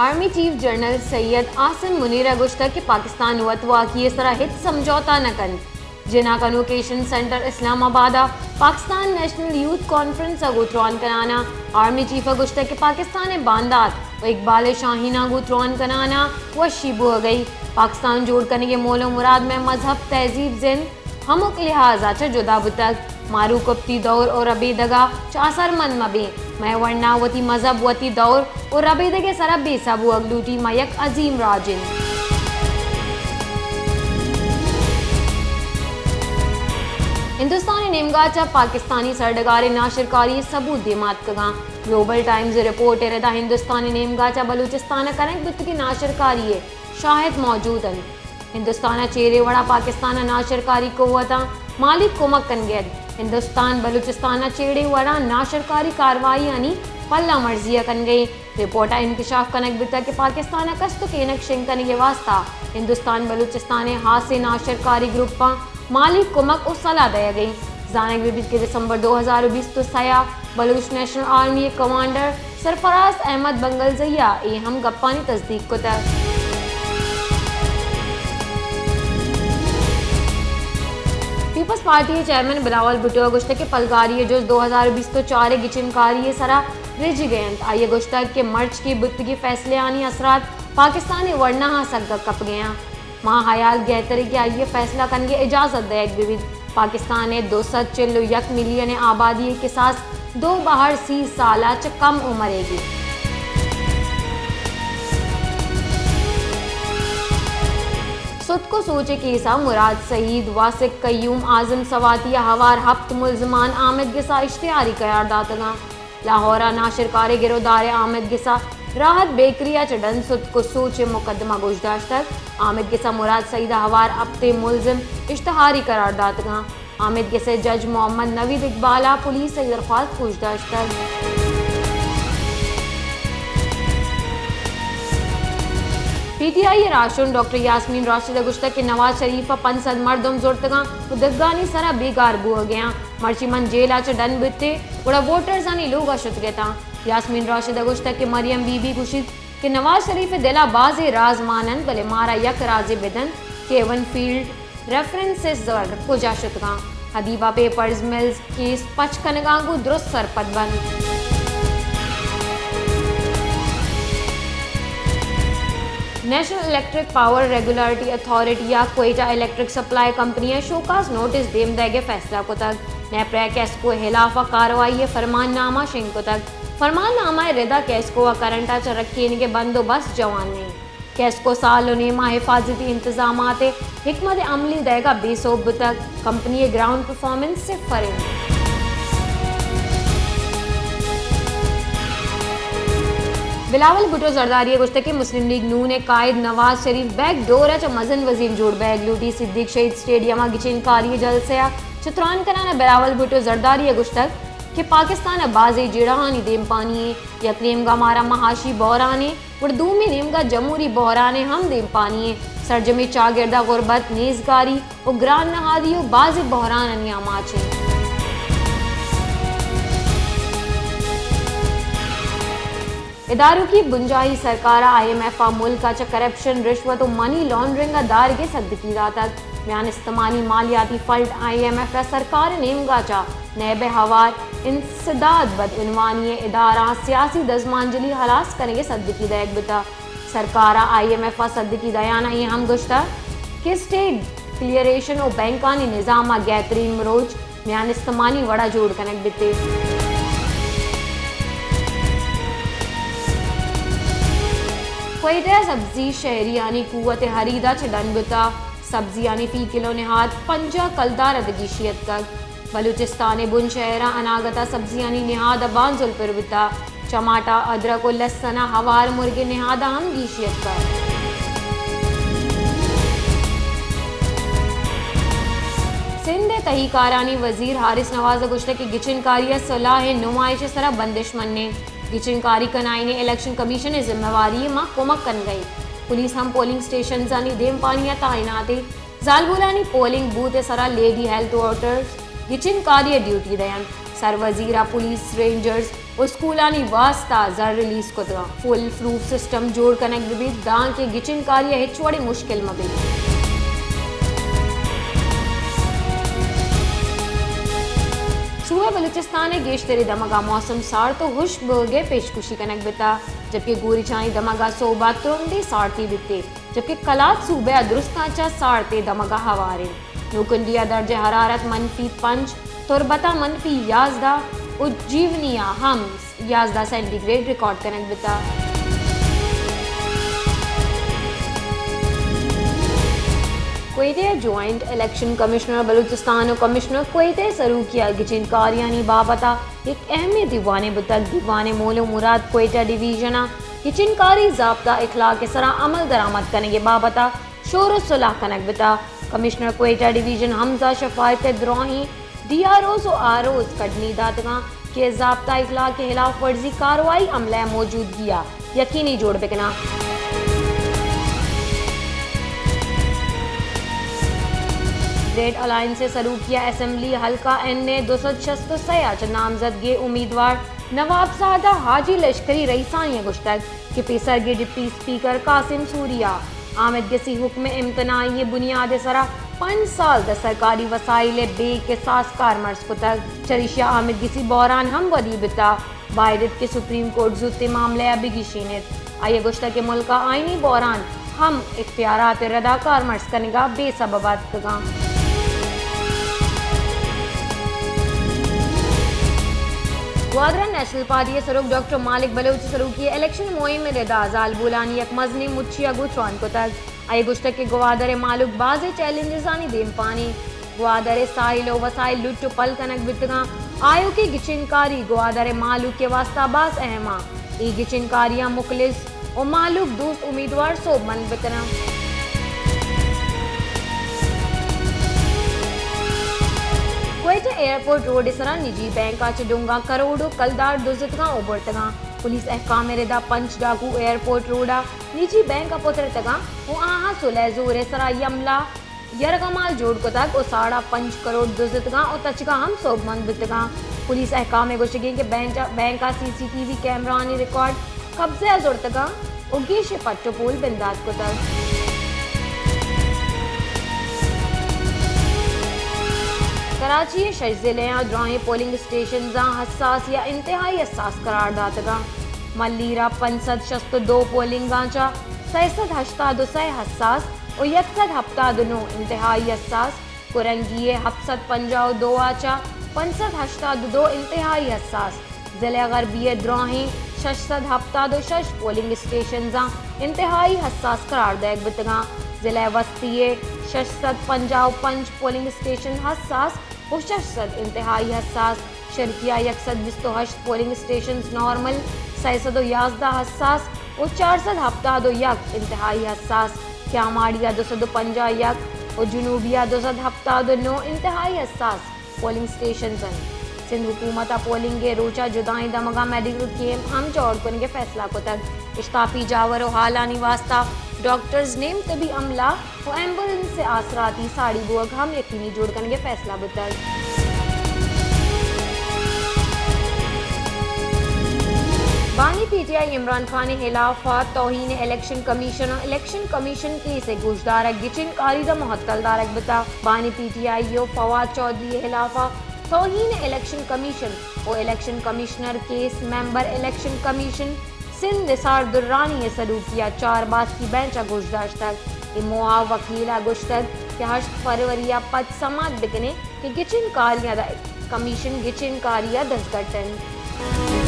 Army chief general Syed عاصم منیر ءَ گوشتگ کہ پاکستان وت واکی ءِ سرا ہچ سمجھوتہ نہ کنت۔ جناح کنوکیشن سینٹر اسلام آباد ءَ پاکستان نیشنل یوتھ کانفرنس ءَ گوں تران کنان ءَ آرمی چیف ءَ گوشتگ کہ پاکستان ءِ باندات و اقبال شاہین ءَ گوں تران کنان ءَ وشی بوگ ءَ اِنت۔ پاکستان جوڑ کنگ ءِ مول و مراد مئے مذہب، تہذیب، زند، ہمک لحاظ ءَ چہ جدا بوتگ۔ ما روکپتی دور و ربیدگ ءَ چہ اثرمند مہ بیں۔ مئے ورنا وتی مذہب، وتی دور و ربیدگ ءِ سرا بے ساہ بوگ لوٹی۔ ما یک عظیم راج ایں۔ ہندوستان ءِ نیمگا چہ پاکستانی سرڈگاریں ناشرکاری ءِ ثبوت دیما اتکگاں۔ گلوبل ٹائمز ءِ رپورٹ ءِ ردا ہندوستان ءِ نیمگا چہ بلوچستان ءَ کنگ بوتگیں ناشرکاری ءِ شاہد موجود انت۔ ہندوستان ءَ چیرے وڑا پاکستان ءَ ناشرکاری قوتاں مالی کمک کنگ ءَ اِنت۔ ہندوستان بلوچستان ءَ چیڑے وڑا ناشرکاری کاروائیانی پلہ مرزی ءَ کنگ ءَ اِنت۔ رپورٹ ءَ انکشاف کنگ بوتگ کہ پاکستان ءَ کست و کینگ شنگ کنگ ءِ واستہ ہندوستان بلوچستان ءِ ہاسیں ناشرکاری گروپاں مالی کمک و سلاہ دئیگ ءَ اِنت۔ زانگ بہ بیت کہ دسمبر دو ہزار و بیست و سئے ءَ بلوچ نیشنل آرمی ءِ کمانڈر سرفراز احمد بنگلزئی ءَ اے ہم گپانی تصدیق کتگ۔ پیپلز پارٹی ءِ چیئرمین بلاول بھٹو ءَ گوشتگ کہ پلگاری ءِ جز دو ہزار و بیست و چار ءِ گچین کاری ءِ سرا رجگ ءَ اِنت۔ آئی ءَ گوشتگ کہ مرچی بوتگیں فیصلہ آنی اثرات پاکستان ءِ ورنا ءَ سگا کپگ ءَ اَنت۔ ما ہیال گہتر ایں کہ آئی ءَ فیصلہ کنگ ءِ اجازت دئیگ بہ بیت۔ پاکستان ءِ دو سد چل و یک ملین ءِ آبادی ءِ کساس دو بہر سی سال ءَ چہ کم عمر ئیگ اِنت۔ ستک و سوچ ءِ کیس ءَ مراد سعید، واثق قیوم، اعظم سواتی ءَ ہوار ہپت ملزمان آمید گس ءَ اشتہاری قرار داتگ اَنت۔ لاہور ءَ ناشرکار ءِ گرودار ءِ آمید گس ءَ راحت بیکری ءَ چہ ڈن ستک و سوچ ءِ مقدمہ گوشداشتگ۔ آمید گس ءَ مراد سعید ءَ ہوار ہپتیں ملزم اشتہاری قرار داتگ اَنت۔ آمید گس ءِ جج محمد نوید اقبال ءَ پولیس ءِ درخواست گوشداشتگ۔ پی ٹی آئی ءِ راہشون ڈاکٹر یاسمین راشد ءَ گوشتگ کہ نواز شریف ءَ پنچ سد مردم زرتگ اَنت و دگانی سرا بیگار بوگ ءَ اَنت۔ مرچی من جیل ءَ چہ ڈن بیتیں، گڑا ووٹرزانی لوگ ءَ شتگ اتاں۔ یاسمین راشد ءَ گوشتگ کہ مریم بی بی گوشیت کہ نواز شریف ءِ دل ءَ بازیں راز مان اَنت، بلے مارا یک رازے بدنت کہ ایون فیلڈ ریفرنسز زر کجا شتگ اَنت۔ ادیبہ پیپرز ملز کیس پچ کنگ ءَ گوں درست سرپد بنت۔ National electric power regulatory authority ءَ کوئٹہ الیکٹرک سپلائی کمپنی ءَ شوکاز نوٹس دیم دئیگ ءِ فیصلہ کتگ۔ نیپرا ءَ کیسکو ءِ ہلاف ءَ کاروائی ءِ فرمان نامہ شنگ کتگ۔ فرمان نامہ ءِ رد ءَ کیسکو ءَ کرنٹ ءَ چہ رکینگ ءِ بندوبست جوان نہ اِنت۔ کیسکو سال و نیم ءَ حفاظتی انتظامات ءِ حکمت عملی دئیگ ءَ بے سوب بوتگ۔ کمپنی ءِ گراؤنڈ پرفارمنس صفر اِنت۔ بلاول بھٹو زرداری ءَ گوشتگ کہ مسلم لیگ نون ءِ قائد نواز شریف بیک ڈور ءَ چہ مزن وزیر جوڑ بئیگ لوٹی۔ صدیق شہید اسٹیڈیم ءَ گچین کاری ءِ جلسہ ءَ چہ تران کنان ءَ بلاول بھٹو زرداری ءَ گوشتگ کہ پاکستان ءَ بازیں جیڑہانی دیمپانی ایں، یک نیمگا مارا معاشی بحران ایں، گڑا دومی نیمگا جمہوری بحران ءِ ہم دیمپانی ایں۔ سرجمیں چاگرد ءَ غربت، نیزگاری و گران نہادی و بازیں بحرانانی آماچ ایں۔ ادارکی بنجاہی سرکار ءَ آئی ایم ایف ءَ ملک ءَ چہ کرپشن، رشوت و منی لانڈرنگ ءَ دارگ ءِ سدکی داتگ۔ میان استمانی مالیاتی فنڈ آئی ایم ایف ءَ سرکار ءِ نیمگا چہ نیب ءِ ہوار انسداد بدعنوانی ءِ ادارہاں سیاسی دزمانجلی ہلاس کنگ ءِ سدکی دئیگ بوتگ۔ سرکار ءَ آئی ایم ایف ءَ سدکی دیان ءَ اے ہم گوشتگ کہ اسٹیٹ کلیئریشن و بینکانی نظام ءَ گہترین مروچ میان استمانی وڑ ءَ جوڑ کنگ بیتیں۔ کوئٹہ ءَ سبزی شہریانی قوت ءِ ہرید ءَ چہ ڈن بوتگ۔ سبزیانی فی کلو نہاد پنجاہ کلدار ءَ دگیشی اتکگ۔ بلوچستان ءِ بن شہراں اناگت ءَ سبزیانی نہاد ءَ بانزل پر بوتگ۔ چماٹا، ادرک و لسن ءَ ہوار مرگے نہاد ءَ ہم گیشی اتکگ۔ سندھ ءِ تہی کارانی وزیر حارث نواز ءَ گوشتگ کہ گچین کاری ءَ سلاہ ءِ نمائش ءِ سرا بندش منیں۔ گچین کاری کنائینیں الیکشن کمیشن ءِ ذمہ واری ءَ ما کمک کنگ ءَ ایں۔ پولیس ہم پولنگ اسٹیشنزانی دیمپانی ءَ تعینات ایں۔ زالبولانی پولنگ بوتھ ءِ سرا لیڈی ہیلتھ ورکرز گچین کاری ءِ ڈیوٹی دئینت۔ سروزیر ءَ پولیس، رینجرز ءُ اسکولانی واستہ زر ریلیز کتگ اَنت۔ فول پروف سسٹم جوڑ کنگ بہ بیت دانکہ گچین کاری ءَ ہچ وڑیں مشکل مہ بیت۔ صوبہ بلوچستان ءِ گیشتریں دمگ ءَ موسم سارت ءُ ہشک بوگ ءِ پیشگوشی کنگ بیتگ، جبکہ گوریچانی دمگ ءَ سہب ءَ ترندیں سارتے بیت، جبکہ کلات صوبہ ءَ درستاں چہ سارتیں دمگ ءَ ہوار اِنت۔ نوکنڈی ءَ درجہ حرارت منفی پنچ، تربت ءَ منفی یازدہ ءُ جیونی ءَ ہم یازدہ سینٹی گریڈ ریکارڈ کنگ بیتگ۔ کوئٹہ ءَ جوائنٹ الیکشن کمشنر بلوچستان ءُ کمشنر کوئٹہ ءِ سروکی ءَ گچین کاریانی بابت ءَ یک اہمیں دیوانے بوتگ۔ دیوان ءِ مول ءُ مراد کوئٹہ ڈویژن ءَ گچین کاری ضابطہ اخلاق ءِ سرا عمل درآمد کنگ ءِ بابت ءَ شور ءُ صلاح کنگ بیتگ۔ کمشنر کوئٹہ ڈویژن حمزہ شفایت ءَ دراہیں ڈی آر اوز ءُ آر اوز کڈنی داتگ اَنت کہ ضابطہ اخلاق ءِ خلاف ورزی کاروائی عملہ ءِ موجودگی ءَ یقینی جوڑ بہ کن اَنت۔ گریٹ الائنس ءِ سروکی ءَ اسمبلی حلقہ این اے دو سد شست ءُ سئے ءَ چہ نامزدگیں امیدوار نوابزادہ حاجی لشکری رئیسانی ءَ گوشتگ کہ پیسرگیں ڈپٹی اسپیکر قاسم سوریا آمدگسی حکم امتناعی ءِ بنیاد ءِ سرا پنچ سال داں سرکاری وسائل ءِ بے کساس کارمرز کتگ۔ چریشی ءَ آمدگسی بحران ہم ودی بیتگ۔ باید اِنت کہ سپریم کورٹ زوتیں معاملہ ءَ بگیشینیت۔ آئی ءَ گوشتگ کہ ملک ءَ آئینی بحران ہم اختیارات ءِ ردا کارمرز کنگ ءَ بے سبب ءَ اتکگ اَنت۔ گوادر ءَ نیشنل پارٹی ءِ سروک ڈاکٹر مالک بلوچ ءِ سروکی ءَ الیکشن مہم ءِ ردا زالبولانی یک مزنیں مچی ءَ گوں چوان کتگ۔ آئی ءَ گوشتگ کہ گوادر ءِ مہلوک بازیں چیلنجزانی دیمپان اِنت۔ گوادر ءِ ساحل ءُ وسائل لٹ ءُ پل کنگ بیتگ اَنت۔ آیوکیں گچین کاری گوادر ءِ مہلوک ءِ واستہ باز اہم اِنت۔ اے گچین کاریاں مخلص ءُ مہلوک دوست امیدوار سوبمند بہ کن اَنت۔ کوئٹہ ایئرپورٹ روڈ ءِ سرا نجی بینک ءَ چہ ڈونگاں کروڑ ءُ کلدار دزتگ اَنت ءُ برتگ اَنت۔ پولیس ءِ احکام ءِ ردا پنچ ڈاکو ایئرپورٹ روڈ ءَ نجی بینک ءَ پترتگ اَنت ءُ آہاں صلح ءِ زور ءِ سرا یملا یرغمال جوڑ کتگ ءُ ساڑا پنچ کروڑ دزتگ اَنت ءُ تچگ ءَ ہم سوبمند بیتگ اَنت۔ پولیس ءِ احکام ءِ گوشگ اِنت کہ بینک ءَ، بینک ءَ سی سی ٹی وی کیمرہانی ریکارڈ قبضہ ءَ زرتگ اَنت ءُ گیش ءِ پٹ ءُ پول بندات کتگ۔ کراچی ءِ شش ضلعیاں دراہیں پولنگ اسٹیشنزاں حساس یا انتہائی حساس قرار داتگ اَنت۔ ملیر ءَ پنچ سد شست ءُ دو پولنگاں چہ سئے سد ہشتاد ءُ سئے حساس ءُ یک سد ہپتاد ءُ نو انتہائی حساس، کورنگی ءَ ہپت سد پنجاہ ءُ دو ءَ چہ پنچ سد ہشتاد ءُ دو انتہائی حساس، ضلع غربی ءِ دراہیں شش سد ہپتاد ءُ شش پولنگ اسٹیشنزاں انتہائی حساس قرار دئیگ بیتگ اَنت۔ ضلع وسطی ءِ شش سد پنجاہ ءُ پنچ پولنگ اسٹیشن حساس ءُ شش سد انتہائی حساس، شرقیہ یک سد بیست ءُ ہشت پولنگ اسٹیشنز نارمل، سئے سد ءُ یازدہ حساس ءُ چار سد ہپتاد ءُ یک انتہائی حساس، کیاماڑی ءَ دو سد ءُ پنجاہ ءُ یک ءُ جنوبی ءَ دو سد ہپتاد ءُ نو انتہائی حساس پولنگ اسٹیشنز اَنت۔ سندھ حکومت ءَ پولنگ ءِ روچ ءَ جدائیں دمگاں میڈیکل کیمپ ہم جوڑ کنگ ءِ فیصلہ کتگ۔ اشتاپی جاور ءُ ہالانی واستہ ڈاکٹرز، نیم طبی عملہ ءُ ایمبولینس ءِ آسراتی ساڑی بوگ ہم یقینی جوڑ کنگ ءِ فیصلہ بوتگ۔ بانی P T I Imran Khan ءِ خلاف ءَ توہین الیکشن کمیشن ءُ الیکشن کمیشن کیس ءِ گوشدارگ گچین کاری داں مہتل دارگ بوتگ۔ بانی پی ٹی آئی ءُ فواد چوہدری ءِ خلاف ءَ توہین الیکشن کمیشن ءُ election commissioner case, member election commission Sindh Nisar Durrani ءِ سروکی ءَ چار باسکی بینچ ءَ گوشداشتگ۔ اے موہ ءَ وکیل ءَ گوشتگ کہ ہشت فروری ءَ پد سماعت بکنیں کہ گچین کاریاں دئیگ، کمیشن گچین کاری ءَ دزگٹ اِنت۔